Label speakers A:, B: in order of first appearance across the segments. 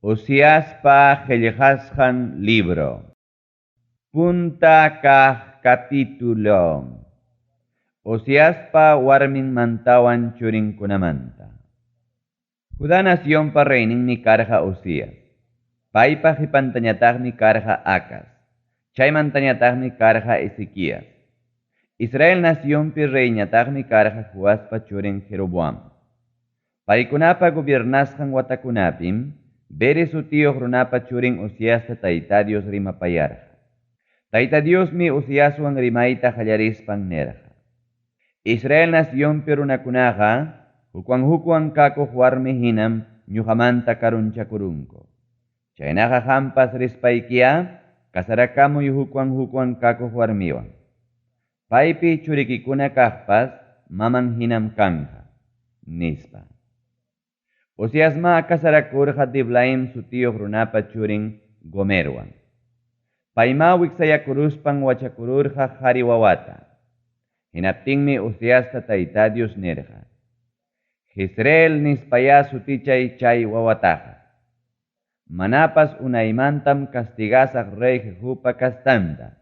A: Oseaspa qellqasqan libro. Punta kaq capítulo. Oseaspa warminmantawan churinkunamanta. Judá nacionpa reyninmi karqa Ozías. Paypa qipantañataqmi karqa Acaz. Chaymantañataqmi karqa Ezequías. Israel nacionpi reyñataqmi karqa Joaspa churin Jeroboam. Paykunapa gobiernasqan watakunapim Beeri sutiyuq runapa churin Oseasta Tayta Dios rimapayarqa. Tayta Diosmi Oseaswan rimayta qallarispan nirqa: Israel nacionpi runakunaqa hukwan hukwan kakuq warmi hinam ñuqamanta karunchakurunku. Chaynaqa qampas rispaykiyá casarakamuy hukwan hukwan kakuq warmiwan. Paypi churikikuna kaqpas maman hinam kanqa, nispa. Oseasmá casarakurqa Diblaim sutiyuq runapa churin Gomerwan. Paymá wiksayakuruspan wachakururqa qari wawata. Hinaptinmi Oseasta Tayta Dios nirqa: Jezreel nispayá sutichay chay wawataqa. Manapas unaymantam castigasaq rey Jehupa castanta.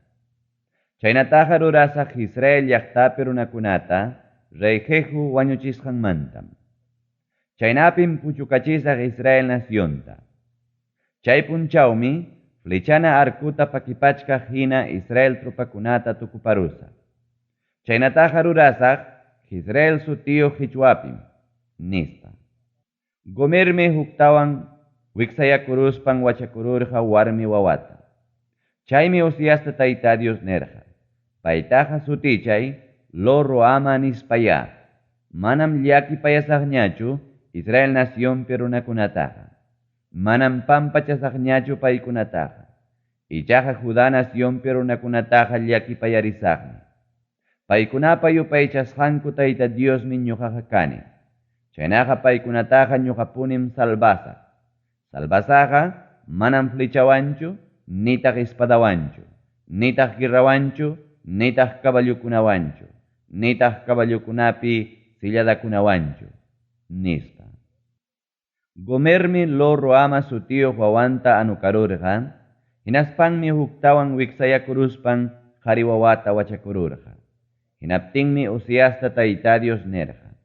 A: Chaynataqa rurasaq Israel llaqtapi runakunata rey Jehu wañuchisqanmantam. Chaynapim puchukachisaq Israel nacionta. Chay punchawmi flechana arcuta pakipachkaq hina Israel tropakunata tukuparusaq. Chaynataqa rurasaq Jezreel sutiyuq qichwapim, nispa. Gomermi huktawan wiksayakuruspan wachakururqa warmi wawata. Chaymi Oseasta Tayta Dios nirqa: Paytaqa sutichay Lo-Ruhama nispayá. Manam llakipayasaqñachu Israel nacionpi runakunataqa. Manam pampachasaqñachu paykunataqa. Ichaqa Judá nacionpi runakunataqa llakipayarisaqmi. Paykunapa yupaychasqanku Tayta Diosmi ñuqaqa kani. Chaynaqa paykunataqa ñuqapunim salvasaq. Salvasaqa manam flechawanchu, nitaq espadawanchu, nitaq guerrawanchu, nitaq caballokunawanchu, nitaq caballokunapi silladakunawanchu, nispa. Gomermi Lo-Ruhama sutiyuq wawanta anukarurqa, hinaspanmi huktawan wiksayakuruspan qari wawata wachakururqa. Hinaptinmi Oseasta Tayta Dios nirqa: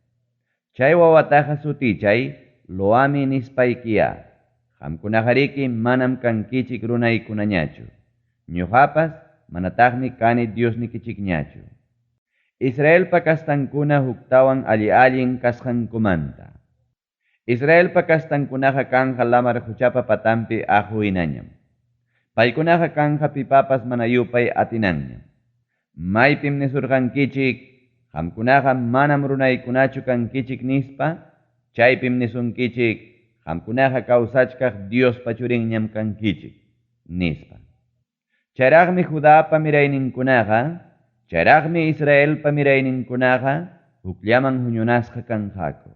A: Chay wawataqa sutichay Lo-Ami nispaykiyá. Qamkunaqariki manam kankichik runaykunañachu. Ñuqapas manataqmi kani Diosnikichikñachu. Israelpa castankuna huktawan alli-allin kasqankumanta. Israelpa castankunaqa kanqa lamar quchapa patanpi aqu hinañam. Paykunaqa kanqa pipapas mana yupay atinanñam. Maypim nisurqankichik, qamkunaqa manam runaykunachu kankichik nispa, chaypim nisunkichik, qamkunaqa kawsachkaq Diospa churinñam kankichik, nispa. Chayraqmi Judapa mirayninkunaqa, chayraqmi Israelpa mirayninkunaqa hukllaman huñunasqa kanqaku.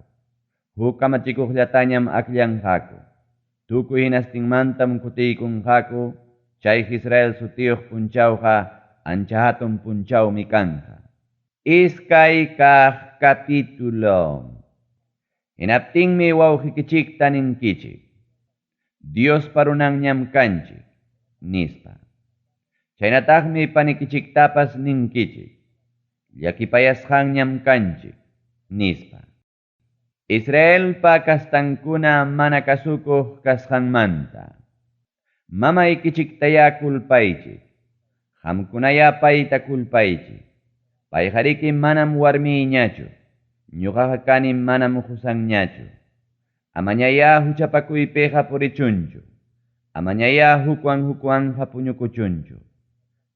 A: Huk kamachikuqllatañam akllanqaku. Tukuy hinastinmantam kutiykunqaku, chay Israel sutiyuq punchawqa ancha hatun punchawmi kanqa. Iskay kaq capítulo. Hinaptinmi wawqikichikta ninkichik: Diospa runanñam kanchik, nispa. Chaynataqmi panikichiktapas ninkichik: Llakipayasqanñam kanchik, nispa. Israelpa castankuna mana kasukuq kasqanmanta. Mamaykichiktayá culpaychik. Qamkunayá payta culpaychik. Payqariki manam warmiyñachu. Ñuqaqa kani manam qusanñachu. Amañayá huchapakuypiqa purichunchu. Amañayá hukwan hukwanja puñukuchunchu.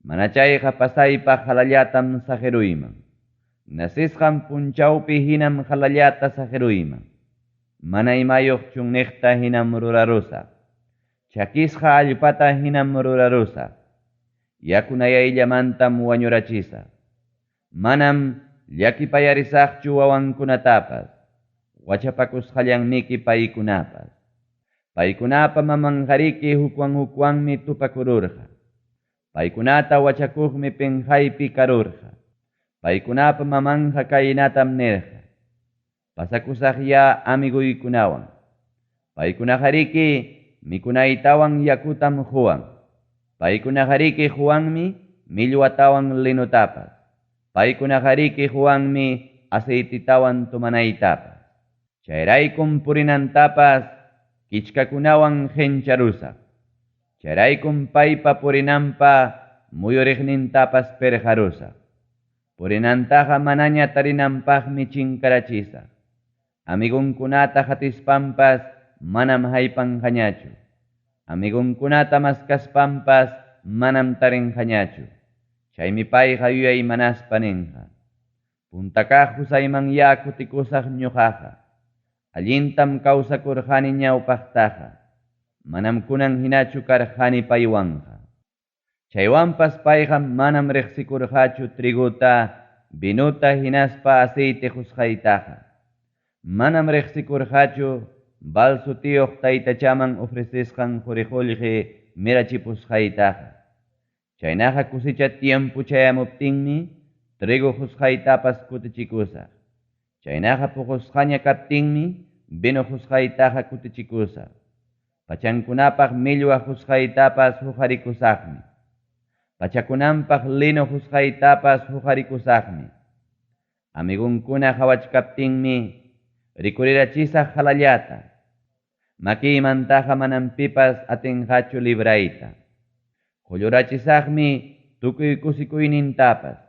A: Mana chayqa pasaypaq halallatam saqiruyman. Nacisqan punchawpi hinam halallata saqiruyman. Mana imayuq chunniqta hinam rurarusaq. Chakisqa allpata hinam rurarusaq. Yakunayayllamantam wañurachisaq. Manam llakipayarisaqchu wawankunatapas, wachapakusqallanmiki paykunapas. Paykunapa mamanqariki hukwan hukwanmi tupakururqa. Paykunata wachakuqmi pinqaypi karurqa. Paykunapa mamanja kaynatam nirqa: Pasakusaqyá amiguykunawan. Paykunaqariki mikunaytawan yakutam quwan. Paykunaqariki quwanmi millwatawan linotapas. Paykunaqariki quwanmi aceitetawan tomanaytapas. Chayraykum purinantapas kichkakunawan qencharusaq. Chayraykum paypa purinanpa muyuriqnintapas perqarusaq. Purinantaqa manaña tarinanpaqmi chinkarachisaq. Amigonkunata qatispanpas manam haypanqañachu. Amigonkunata maskaspanpas manam tarinqañachu. Chaymi payqa yuyaymanaspa ninqa. Punta kaq qusayman kutikusaq ñuqaqa. Allintam kawsakurqani ñawpaqtaqa. Manam kunan hinachu karqani paywanqa. Chaywanpas payqa manam riqsikurqachu triguta, vinuta hinaspa aceite qusqaytaqa. Manam riqsikurqachu Baal sutiyuq taytachaman ofrecesqan quri-qullqi mirachipusqaytaqa. Chaynaqa kusicha tiempo chayamuptinmi trigo qusqaytapas kutichikusaq. Chaynaqa puqusqaña kaptinmi vino qusqaytaqa kutichikusaq. Pachankunapaq millwa qusqaytapas huqarikusaqmi. Pachakunanpaq lino qusqaytapas huqarikusaqmi. Amigunkuna qawachkaptinmi rikurirachisaq qalallata. Makiymantaqa manam pipas atinqachu librayta. Qullurachisaqmi tukuy kusikuynintapas.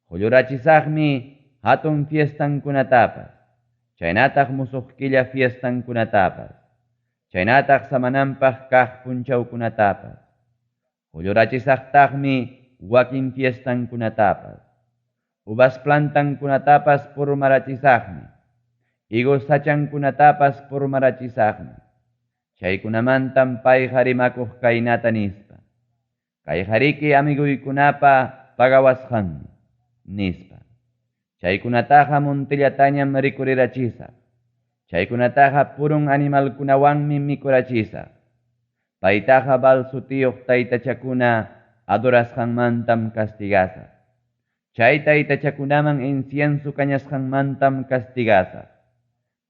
A: Qullurachisaqmi hatun fiestankunatapas. Chaynataq musuq killa fiestankunatapas. Chaynataq samananpaq kaq punchawkunatapas. Qullurachisaqtaqmi wakin fiestankunatapas. Uvas plantankunatapas purmarachisaqmi. Higos sachankunatapas purmarachisaqmi. Chaykunamantam payqa rimakuq kaynata nispa. Kayqariki amiguykunapa pagawasqanmi, nispa. Chaykunataqa montellatañam rikurirachisaq. Chaykunataqa purun animalkunawanmi mikurachisaq. Paytaqa Baal sutiyuq taytachakuna adorasqanmantam castigasaq. Chay taytachakunaman incienso kañasqanmantam castigasaq.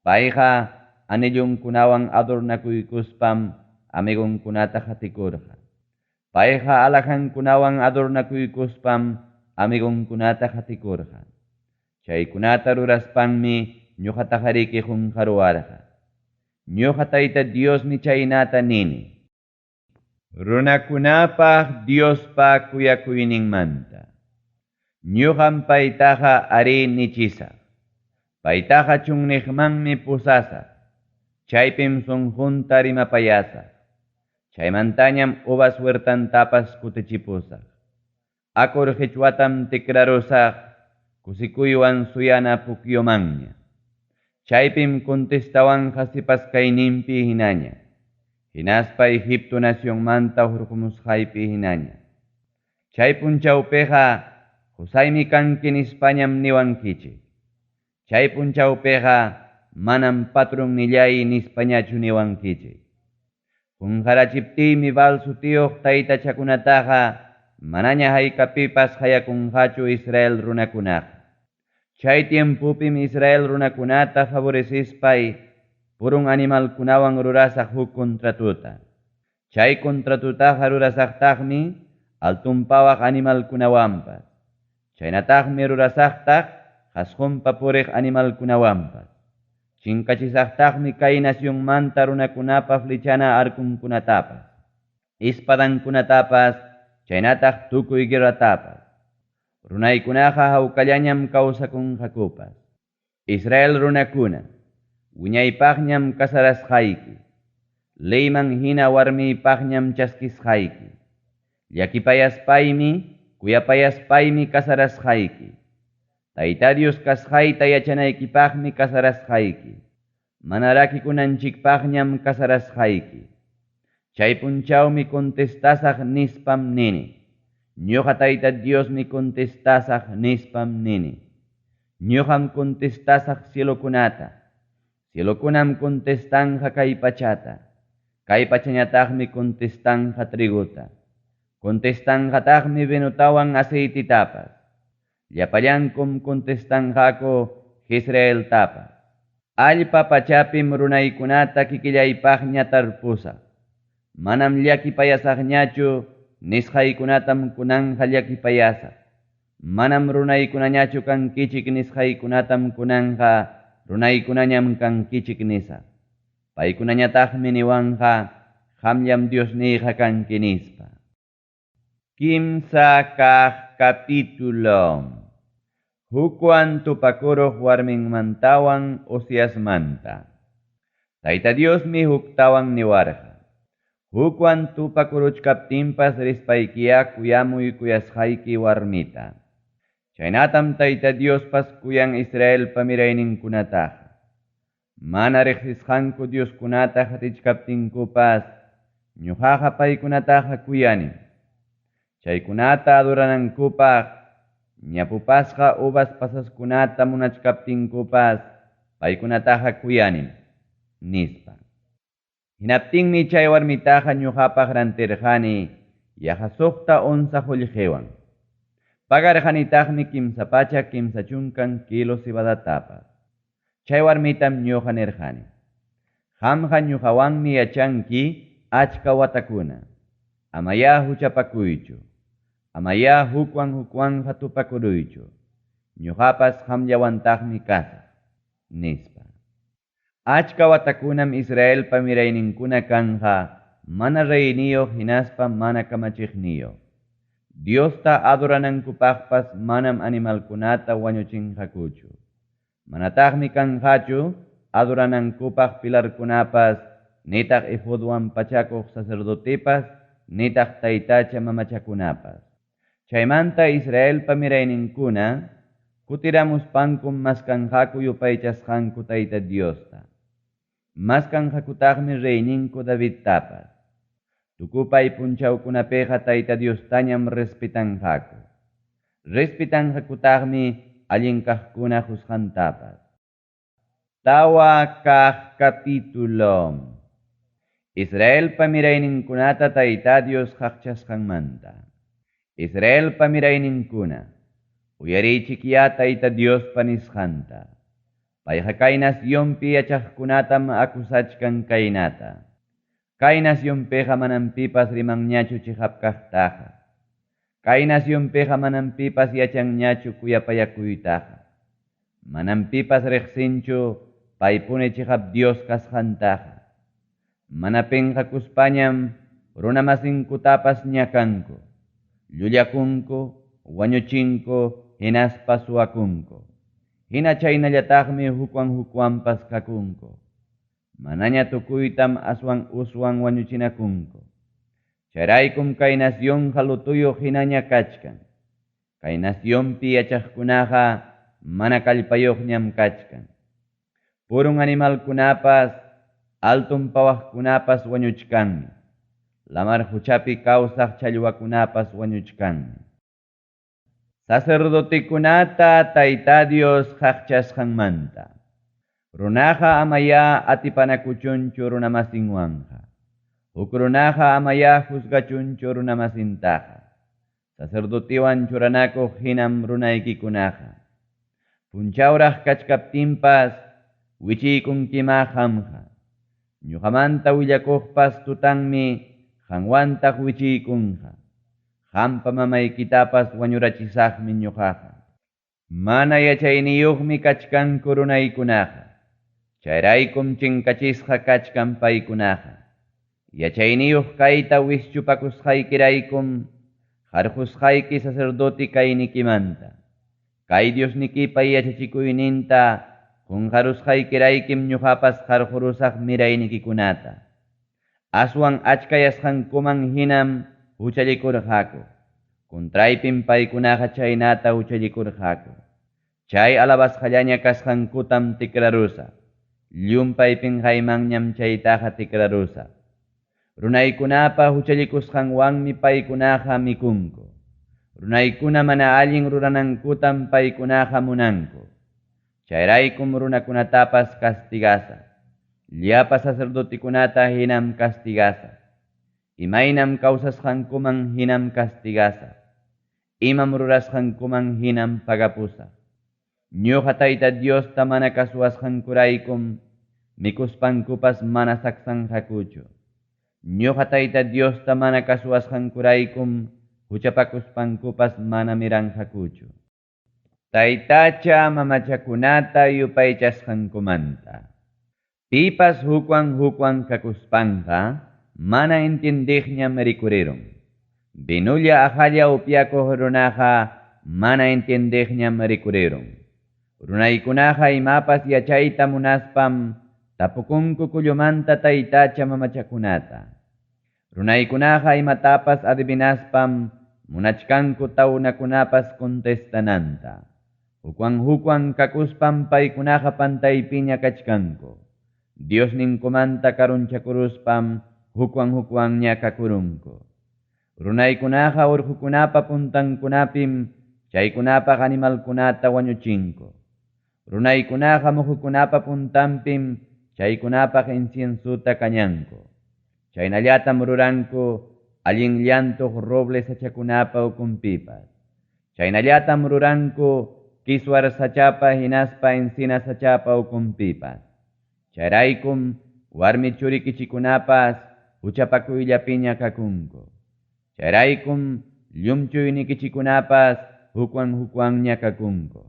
A: Payqa anillunkunawan adornakuykuspam amigonkunata qatikurqa. Payqa alhajankunawan adornakuykuspam amigonkunata qatikurqa. Chaykunata ruraspanmi ñuqataqariki qunqaruwarqa. Ñuqa Tayta Diosmi chaynata nini. Runakunapaq Diospa kuyakuyninmanta. Ñuqam paytaqa arí nichisaq. Paytaqa chunniqmanmi pusasaq. Chaypim sunqunta rimapayasaq. Chaymantañam uvas huertantapas kutichipusaq. Acor qichwatam tikrarusaq kusikuywan suyana pukyumanña. Chaypim contestawanqa sipas kayninpi hinaña. Hinaspa Egipto nacionmanta hurqumusqaypi hinaña. Chay punchawpiqa qusaymi kanki nispañam niwankichik. Chay punchawpiqa manam patronnillay nispañachu niwankichik. Qunqarachiptiymi Baal sutiyuq taytachakunataqa manaña haykapipas hayakunqachu Israel runakunaqa. Chay tiempopim Israel runakunata favorecispay purun animalkunawan rurasaq huk contratuta. Chay contratutaqa rurasaqtaqmi altunpawaq animalkunawanpas. Chaynataqmi rurasaqtaq qasqunpa puriq animalkunawanpas. Chinkachisaqtaqmi kay nacionmanta runakunapa flechana arkunkunatapas, espadankunatapas, chaynataq tukuy guerratapas. Runaykunaqa hawkallañam kawsakunqakupas. Israel runakuna, wiñaypaqñam kasarasqayki. Leyman hina warmiypaqñam chaskisqayki. Llakipayaspaymi, kuyapayaspaymi kasarasqayki. Tayta Dios kasqayta yachanaykipaqmi kasarasqayki. Mana rakikunanchikpaqñam kasarasqayki. Chay punchawmi contestasaq nispam nini. Ñuqa Tayta Diosmi contestasaq nispam nini. Ñuqam contestasaq cielokunata. Cielokunam contestanqa kay pachata. Kay pachañataqmi contestanqa triguta. Contestanqataqmi vinotawan aceititapas. Llapallankum contestanqaku Jezreeltapas. Allpa pachapim runaykunata kikillaypaqña tarpusaq. Manam llakipayasaqñachu nisqaykunatam kunanqa llakipayasaq. Manam runaykunañachu kankichik nisqaykunatam kunanqa runaykunañam kankichik nisaq. Paykunañataqmi niwanqa qamllam Diosniyqa kanki nispa. Kimsa kaq capítulo. Hukwan tupakuruq warminmantawan Oseasmanta. Tayta Diosmi huktawan niwarqa. Hukwan tupakuruchkaptinpas rispaykiyá kuyamuy kuyasqayki warmita. Chaynatam Tayta Diospas kuyan Israelpa mirayninkunataqa. Mana riqsisqanku Dioskunata qatichkaptinkupas ñuqaqa paykunataqa kuyanim. Chaykunata adoranankupaq ñapupasqa uvas pasaskunata munachkaptinkupas paykunataqa kuyanim, nispa. Hinaptinmi chay warmitaqa ñuqapaq rantirqani yaqa suqta onza qullqiwan. Pagarqanitaqmi 330 kilo cebadatapas. Chay warmitam ñuqa nirqani: Qamqa ñuqawanmi yachanki achka watakuna. Amayá huchapakuychu. Amayá hukwan hukwanqa tupakuruychu. Ñuqapas qamllawantaqmi kasaq, nispa. Achka watakunam Israelpa mirayninkuna kanqa mana reyniyuq hinaspa mana kamachiqniyuq. Diosta adoranankupaqpas manam animalkunata wañuchinqakuchu. Manataqmi kanqachu adoranankupaq pilarkunapas, nitaq efodwan pachakuq sacerdotepas, nitaq taytacha mamachakunapas. Chaymanta Israelpa mirayninkuna kutiramuspankum maskanqaku yupaychasqanku Tayta Diosta. Maskanqakutaqmi reyninku Davidtapas. Tukupay punchawkunapiqa Tayta Diostañam respetanqaku. Respetanqakutaqmi allin kaqkuna qusqantapas. Tawa kaq capítulo. Israelpa mirayninkunata Tayta Dios qaqchasqanmanta. Israelpa mirayninkuna, uyariychikyá Tayta Diospa nisqanta. Payqa kay nacionpi yachaqkunatam acusachkan kaynata. Kay nacionpiqa manam pipas rimanñachu chiqap kaqtaqa. Kay nacionpiqa manam pipas yachanñachu kuyapayakuytaqa. Manam pipas riqsinchu paypuni chiqap Dios kasqantaqa. Mana pinqakuspañam runamasinkutapas ñakanku. Llullakunku, wañuchinku, hinaspa suwakunku. Hina chaynallataqmi hukwan hukwanpas kakunku. Manaña tukuytam aswan uswan wañuchinakunku. Chayraykum kay nacionqa lutuyuq hinaña kachkan. Kay nacionpi yachaqkunaqa mana kallpayuqñam kachkan. Purun animalkunapas, altun pawaqkunapas wañuchkanmi. Lamar huchapi kawsaq challwakunapas wañuchkanmi. Sacerdotekunata Tayta Dios qaqchasqanmanta. Runaqa amayá atipanakuchunchu runamasinwanqa. Huk runaqa amayá juzgachunchu runamasintaqa. Sacerdotewan churanakuq hinam runaykikunaqa. Punchawraq kachkaptinpas wichiykunkima qamqa. Ñuqamanta willakuqpas tutanmi qanwantaq wichiykunqa. Qampa mamaykitapas wañurachisaqmi ñuqaqa. Mana yachayniyuqmi kachkanku runaykunaqa. Chayraykum chinkachisqa kachkan paykunaqa. Yachayniyuq kayta wischupakusqaykiraykum qarqusqayki sacerdote kaynikimanta. Kay Diosnikipa yachachikuyninta qunqarusqaykiraykim ñuqapas qarqurusaq miraynikikunata. Aswan achkayasqankuman hinam huchallikurqaku. Contraypim paykunaqa chaynata huchallikurqaku. Chay alabasqallaña kasqankutam tikrarusaq. Llumpay pinqaymanñam chaytaqa tikrarusaq. Runaykunapa huchallikusqanwanmi paykunaqa mikunku. Runaykuna mana allin ruranankutam paykunaqa munanku. Chayraykum runakunatapas castigasaq. Llapa sacerdotekunata hinam castigasaq. Imaynam kawsasqankuman hinam castigasaq. Imam rurasqankuman hinam pagapusaq. Ñuqa Tayta Diosta mana kasuwasqankuraykum mikuspankupas mana saksanqakuchu. Ñuqa Tayta Diosta mana kasuwasqankuraykum huchapakuspankupas mana miranqakuchu. Taytacha mamachakunata yupaychasqankumanta. Pipas hukwan hukwan kakuspanqa mana entiendeqñam rikurirun. Vinolla aqalla upyakuq runaqa mana entiendeqñam rikurirun. Runaykunaqa imapas yachayta munaspam tapukunku kullumanta taytacha mamachakunata. Runaykunaqa imatapas adivinaspam munachkanku tawnakunapas contestananta. Hukwan hukwan kakuspam paykunaqa pantaypiña kachkanku. Diosninkumanta karunchakuruspam hukwan hukwanña kakurunku. Runaykunaqa urqukunapa puntankunapim chaykunapaq animalkunata wañuchinku. Runaykunaqa muhukunapa puntanpim chaykunapaq inciensuta kañanku. Chaynallatam ruranku allin llantuq roble sachakunapa ukunpipas. Chaynallatam ruranku kiswar sachapa hinaspa encina sachapa ukunpipas. Chayraykum warmi churikichikunapas huchapakuyllapiña kakunku. Chayraykum llumchuynikichikunapas hukwan hukwanña kakunku.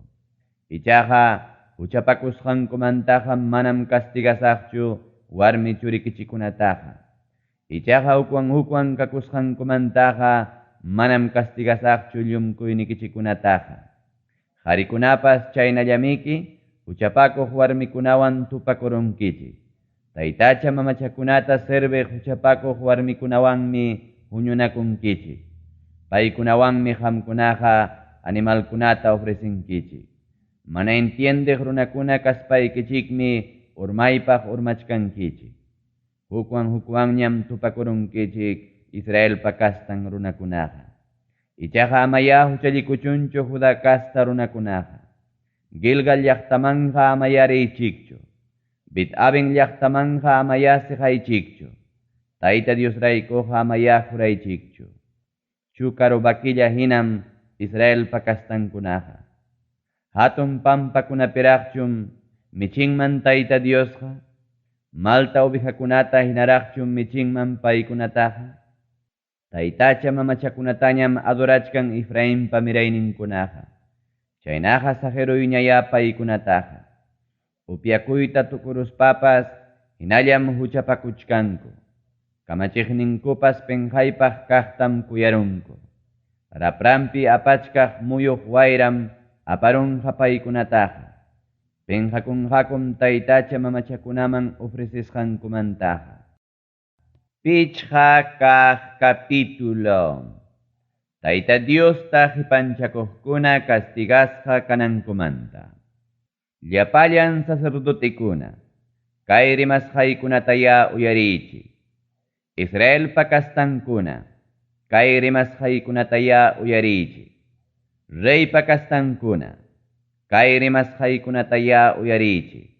A: Ichaqa huchapakusqankumantaqa manam castigasaqchu warmi churikichikunataqa. Ichaqa hukwan hukwan kakusqankumantaqa manam castigasaqchu llumkuynikichikunataqa. Qarikunapas chaynallamiki huchapakuq warmikunawan tupakurunkichik. Taytacha mamachakunata serviq huchapakuq warmikunawanmi huñunakunkichik. Paykunawanmi qamkunaqa animalkunata ofrecinkichik. Mana entiendeq runakuna kaspaykichikmi urmaypaq urmachkankichik. Hukwan hukwanñam tupakurunkichik Israelpa kastan runakunaqa. Ichaqa amaya huchallikuchunchu Judá kasta runakunaqa. Gilgal llaqtamanqa amaya riychikchu. Bet-Aven llaqtamanqa amaya siqaychikchu. Tayta Diosraykuqa amaya juraychikchu. Chukaru vaquilla hinam Israelpa kastankunaqa. Hatun pampakunapiraqchum michinman Tayta Diosqa. Malta ovejakunata hinaraqchum michinman paykunataqa. Taytacha mamachakunatañam adorachkan Efrainpa mirayninkunaqa. Chaynaqa saqiruyñaya paykunataqa. Upyakuyta tukuruspapas hinallam huchapakuchkanku. Kamachiqninkupas penqaypaq kaqtam kuyarunku. Raprampi apachkaq muyuq wayram aparunqa paykunataqa. Penqakunqakum taytacha mamachakunaman ofrecesqankumantaqa. Pichqa kaq capítulo. Tayta Diosta qipanchakuqkuna castigasqa kanankumanta. Llapallan sacerdotekuna, kay rimasqaykunataya uyariychik. Israelpa kastankuna, kay rimasqaykunataya uyariychik. Reypa kastankuna, kay rimasqaykunataya uyariychik.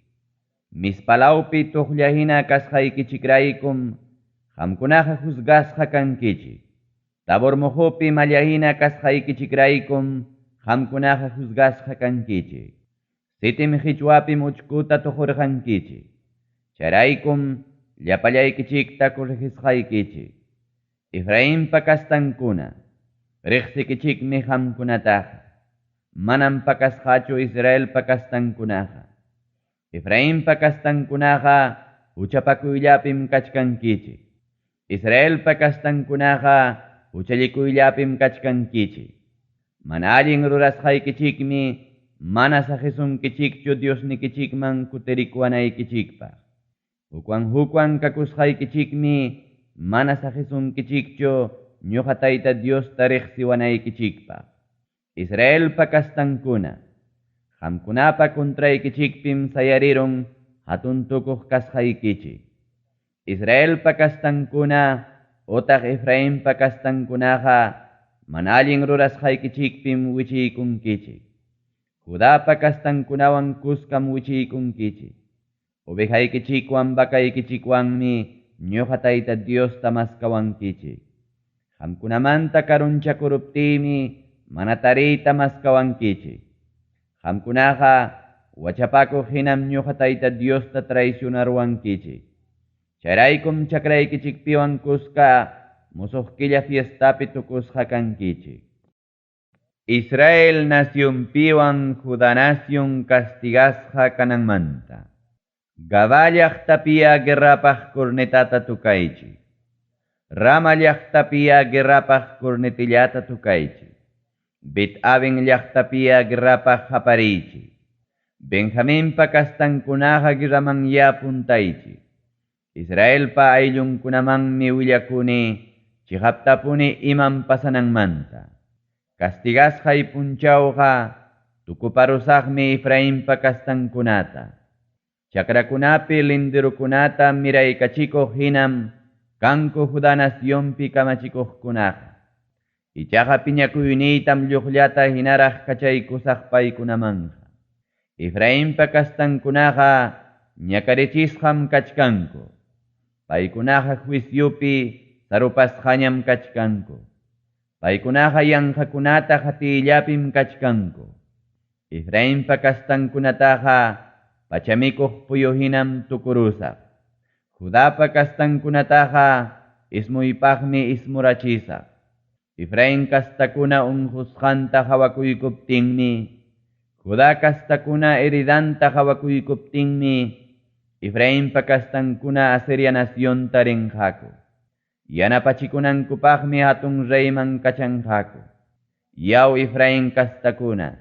A: Mispalawpi tuqllahina kasqaykichikraykum qamkunaqa juzgasqa kankichik. Tabor muhupi mallahina kasqaykichikraykum qamkunaqa juzgasqa kankichik. Sitim qichwapim uchkuta tuqurqankichik. Chayraykum llapallaykichikta corregisqaykichik. Efrainpa kastankuna, riqsikichikmi qamkunataqa. Manam pakasqachu Israelpa kastankunaqa. Efrainpa kastankunaqa huchapakuyllapim kachkankichik. Israelpa kastankunaqa huchallikuyllapim kachkankichik. Mana allin rurasqaykichikmi mana saqisunkichikchu Diosnikichikman kutirikuwanaykichikpaq. Hukwan hukwan kakusqaykichikmi mana saqisunkichikchu ñuqa Tayta Diosta riqsiwanaykichikpaq. Israelpa kastankuna, qamkunapa contraykichikpim sayarirun hatun tukuq kasqaykichik. Israelpa kastankuna utaq Efrainpa kastankunaqa mana allin rurasqaykichikpim wichiykunkichik. Judapa kastankunawan kuskam wichiykunkichik. Ovejaykichikwan vakaykichikwanmi ñuqa Tayta Diosta maskawankichik. Qamkunamanta karunchakuruptiymi mana tariyta maskawankichik. Qamkunaqa wachapakuq hinam ñuqa Tayta Diosta traicionaruwankichik. Chayraykum chakraykichikpiwan kuska musuq killa fiestapi tukusqa kankichik. Israel nacionpiwan Judá nacion castigasqa kananmanta. Gabaa llaqtapiya guerrapaq cornetata tukaychik. Rama llaqtapiya guerrapaq cornetillata tukaychik. Bet-aven llaqtapiya guerrapaq qapariychik. Benjaminpa kastankunaqa guerramanya puntaychik. Israelpa ayllunkunamanmi willakuni chiqaptapuni imam pasananmanta. Castigasqay punchawqa tukuparusaqmi Efrainpa kastankunata. Chakrakunapi linderukunata miraykachikuq hinam kanku Judá nacionpi kamachikuqkunaqa. Ichaqa piñakuyniytam lluqllata hinaraq kachaykusaq paykunamanqa. Efrainpa kastankunaqa ñakarichisqam kachkanku. Paykunaqa juiciopi sarupasqañam kachkanku. Paykunaqa yanqakunata qatiyllapim kachkanku. Efrainpa kastankunataqa pachamikuq puyu hinam tukurusaq. Judapa kastankunataqa ismuypaqmi ismurachisaq. Efrain kastakuna unqusqanta hawakuykuptinmi, Judá kastakuna heridanta hawakuykuptinmi, Efrainpa kastankuna Asiria nacionta rinqaku. Yanapachikunankupaqmi hatun reyman kachanqaku. Yaw Efrain kastakuna,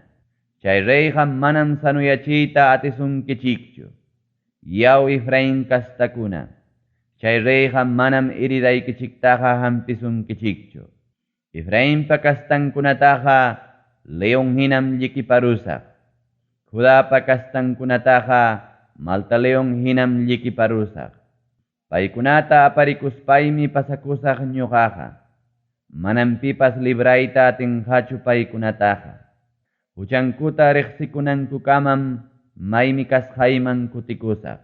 A: chay reyqa manam sanuyachiyta atisunkichikchu. Yaw Efrain kastakuna, chay reyqa manam heridaykichiktaqa hampisunkichikchu. Efrainpa kastankunataqa leon hinam llikiparusaq. Judapa kastankunataqa malta leon hinam llikiparusaq. Paykunata aparikuspaymi pasakusaq ñuqaqa. Manam pipas librayta atinqachu paykunataqa. Huchankuta riqsikunankukamam maymi kasqayman kutikusaq.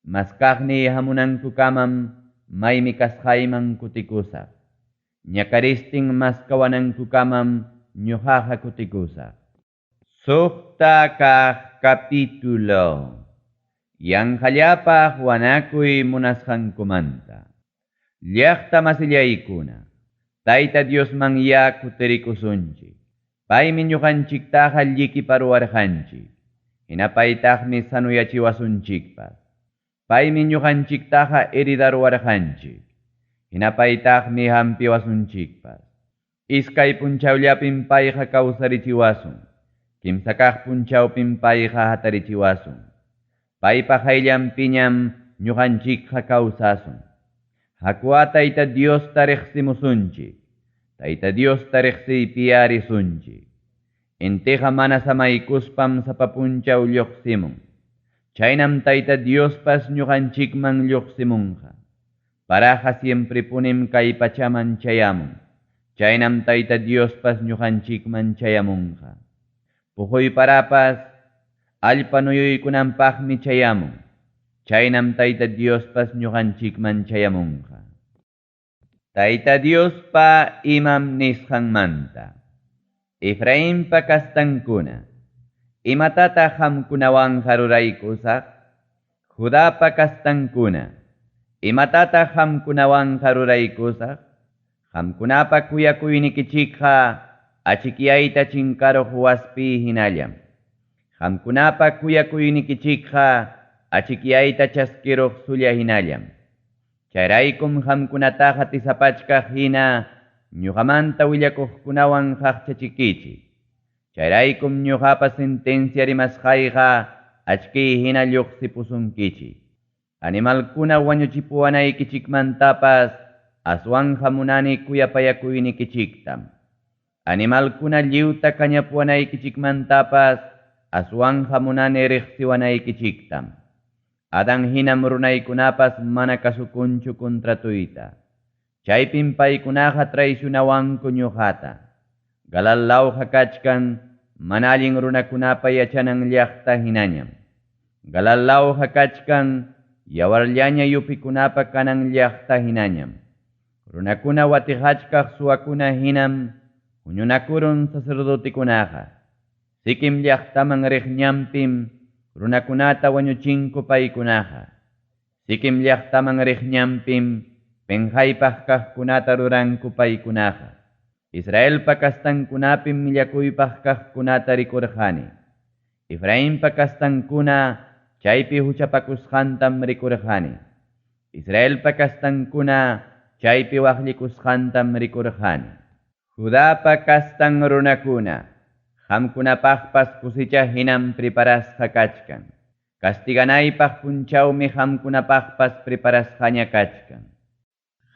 A: Maskaqniy hamunankukamam maymi kasqayman kutikusaq. Ñakaristin maskawanankukamam ñuqaqa kutikusaq. Suqta kaq capítulo. Yanqallapaq wanakuy munasqankumanta. Llaqta masillaykuna, Tayta Diosman ya kutirikusunchik. Paymi ñuqanchiktaqa llikiparuwarqanchik. Hinapaytaqmi sanuyachiwasunchikpas. Paymi ñuqanchiktaqa heridaruwarqanchik. Hinapaytaqmi hampiwasunchikpas. Iskay punchawllapim payqa kawsarichiwasun. Kimsa kaq punchawpim payqa hatarichiwasun. Paypa hayllanpiñam ñuqanchikqa kawsasun. Hakua Tayta Diosta riqsimusunchik. Tayta Diosta riqsiypiya risunchik. Intiqa mana samaykuspam sapa punchaw lluqsimun. Chaynam Tayta Diospas ñuqanchikman lluqsimunqa. Paraqa siemprepunim kay pachaman chayamun. Chaynam Tayta Diospas ñuqanchikman chayamunqa. Puquy parapas allpa nuyuykunanpaqmi chayamun. Chaynam Tayta Diospas ñuqanchikman chayamunqa. Tayta Diospa imam nisqanmanta. Efrainpa kastankuna, imatataq qamkunawanqa ruraykusaq? Judapa kastankuna, imatataq qamkunawanqa ruraykusaq? Qamkunapa kuyakuynikichikqa achikyayta chinkaruq waspi hinallam. Qamkunapa kuyakuynikichikqa achikyayta chaskiruq sulla hinallam. Chayraykum qamkunataqa tisapachkaq hina ñuqamanta willakuqkunawan qaqchachikichik. Chayraykum ñuqapa sentencia rimasqayqa achkiy hina lluqsipusunkichik. Animalkuna wañuchipuwanaykichikmantapas aswanqa munani kuyapayakuynikichiktam. Animalkuna lliwta kañapuwanaykichikmantapas aswanqa munani riqsiwanaykichiktam. Adan hinam runaykunapas mana kasukunchu contratuyta. Chaypim paykunaqa traicionawanku ñuqata. Galalawqa kachkan mana allin runakunapa yachanan llaqta hinañam. Galalawqa kachkan yawarllaña yupikunapa kanan llaqta hinañam. Runakuna watiqachkaq suwakuna hinam huñunakurun sacerdotikunaqa. Siquem llaqtaman riq ñanpim runakunata wañuchinku paykunaqa. Siquem llaqtaman riq ñanpim penqaypaq kaqkunata ruranku paykunaqa. Israelpa kastankunapim millakuypaq kaqkunata rikurqani. Efrainpa kastankuna chaypi huchapakusqantam rikurqani. Israelpa kastankuna chaypi waqllikusqantam rikurqani. Judapa kastan runakuna, qamkunapaqpas cosecha hinam preparasqa kachkan. Castiganaypaq punchawmi qamkunapaqpas preparasqaña kachkan.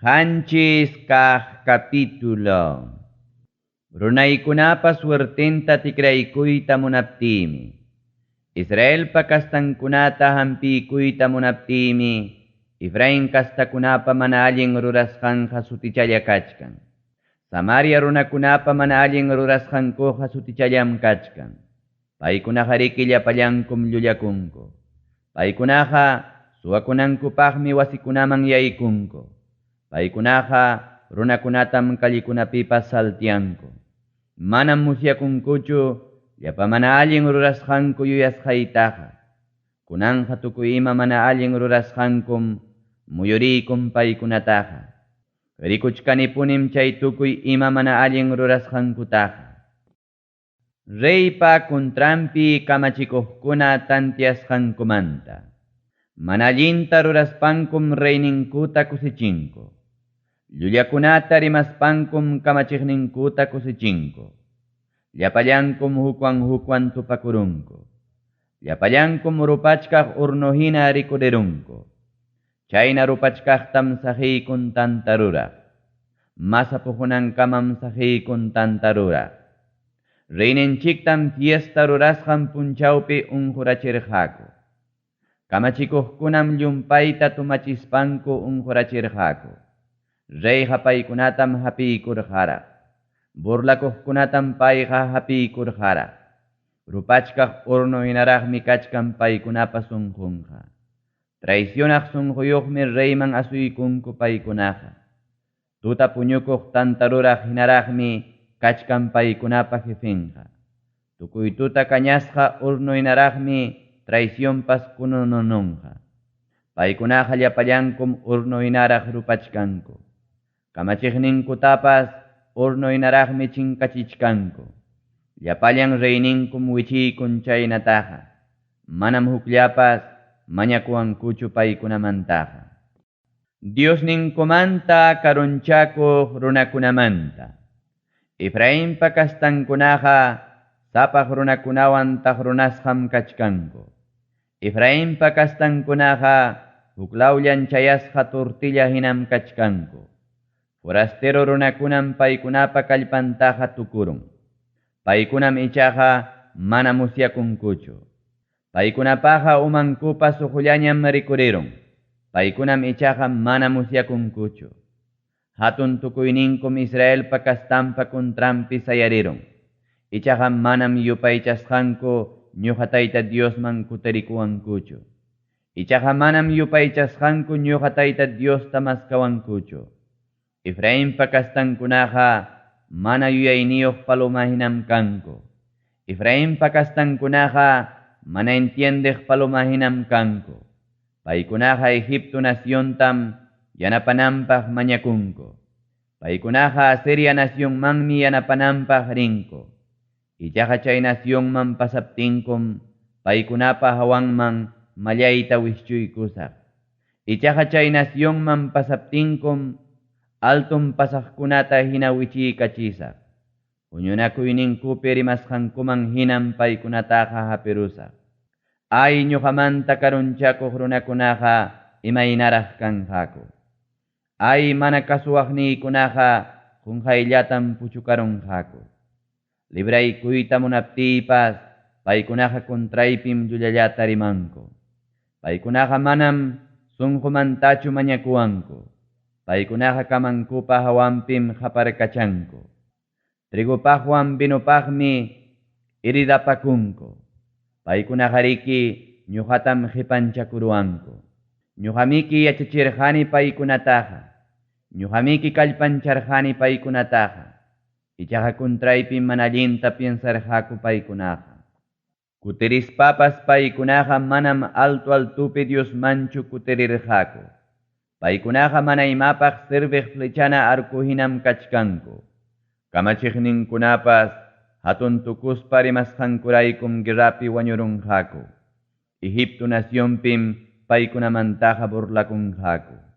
A: 7 kaq capítulo. Runaykunapa suertenta tikraykuyta munaptiymi. Israelpa kastankunata hampikuyta munaptiymi, Efraín kastakunapa mana allin rurasqanqa sutichalla kachkan. Samaria runakunapa mana allin rurasqankuqa sutichallam kachkan. Paykunaqa riki llapallankum llullakunku. Paykunaqa suwakunankupaqmi wasikunaman yaykunku. Paykunaqa runakunatam callikunapipas saltianku. Manam musyakunkuchu llapa mana allin rurasqanku yuyasqaytaqa. Kunanqa tukuy ima mana allin rurasqankum muyuriykum paykunataqa. Rikuchkanipunim chay tukuy ima mana allin rurasqankutaqa. Reypa contranpi kamachikuqkuna tantiasqankumanta. Mana allinta ruraspankum reyninkuta kusichinku. Llullakunata rimaspankum kamachiqninkuta kusichinku. Llapallankum hukwan hukwan tupakurunku. Llapallankum rupachkaq urno hina rikurirunku. Chayna rupachkaqtam saqiykun tanta ruraq. Masa puqunankamam saqiykun tanta ruraq. Reyninchiktam fiesta rurasqan punchawpi unqurachirqaku. Kamachikuqkunam llumpayta tumachispanku unqurachirqaku. Reyqa paykunatam hapiykurqaraq. Burlakuqkunatam payqa hapiykurqaraq. Rupachkaq urno hinaraqmi kachkan paykunapa sunqunqa. Traicionaq sunquyuqmi reyman asuykunku paykunaqa. Tuta puñukuq tanta ruraq hinaraqmi kachkan paykunapa jefenqa. Tukuy tuta kañasqa urno hinaraqmi traicionpas kununununqa. Paykunaqa llapallankum urno hinaraq rupachkanku. Kamachiqninkutapas urno hinaraqmi chinkachichkanku. Llapallan reyninkum wichiykun chaynataqa. Manam hukllapas mañakuwankuchu paykunamantaqa. Diosninkumanta karunchakuq runakunamanta. Efrainpa kastankunaqa sapaq runakunawan taqrunasqam kachkanku. Efrainpa kastankunaqa huklawllan chayasqa tortilla hinam kachkanku. Forastero runakunam paykunapa kallpantaqa tukurun. Paykunam ichaqa mana musyakunkuchu. Paykunapaqa umankupa suqullañam rikurirun. Paykunam ichaqa mana musyakunkuchu. Hatun tukuyninkum Israelpa kastampa contranpi sayarirun. Ichaqa manam yupaychasqanku ñuqa Tayta Diosman kutirikuwankuchu. Ichaqa manam yupaychasqanku ñuqa Tayta Diosta maskawankuchu. Efrainpa kastankunaqa mana yuyayniyuq paloma hinam kanku. Efrainpa kastankunaqa mana entiendeq paloma hinam kanku. Paykunaqa Egipto naciontam yanapananpaq mañakunku. Paykunaqa Asiria nacionmanmi yanapananpaq rinku. Ichaqa chay nacionman pasaptinkum paykunapa hawanman mallayta wischuykusaq. Ichaqa chay nacionman pasaptinkum alton pasaqkunata hina wichiykachisaq. Huñunakuyninkupi rimasqankuman hinam paykunataqa hapirusaq. Ay ñuqamanta karunchakuq runakunaqa imaynaraq kanqaku. Ay mana kasuwaqniykunaqa qunqayllatam puchukarunqaku. Libraykuyta munaptiypas paykunaqa contraypim llullallata rimanku. Paykunaqa manam sunqumantachu mañakuwanku. Paykunaqa kamankupa hawanpim qaparkachanku. Trigopaqwan vinopaqmi iridapakunku. Paykunaqariki ñuqatam qipanchakuruwanku. Ñuqamiki yachachirqani paykunataqa. Ñuqamiki kallpancharqani paykunataqa. Ichaqa contraypim mana allinta piensarqaku paykunaqa. Kutirispapas paykunaqa manam alto-altopi Diosmanchu kutirirqaku. Paykunaqa mana imapaq serviq flechana arco hinam kachkanku. Kamachiqninkunapas hatun tukuspa rimasqankuraykum guerrapi wañurunqaku. Egipto nacionpim paykunamantaqa burlakunqaku.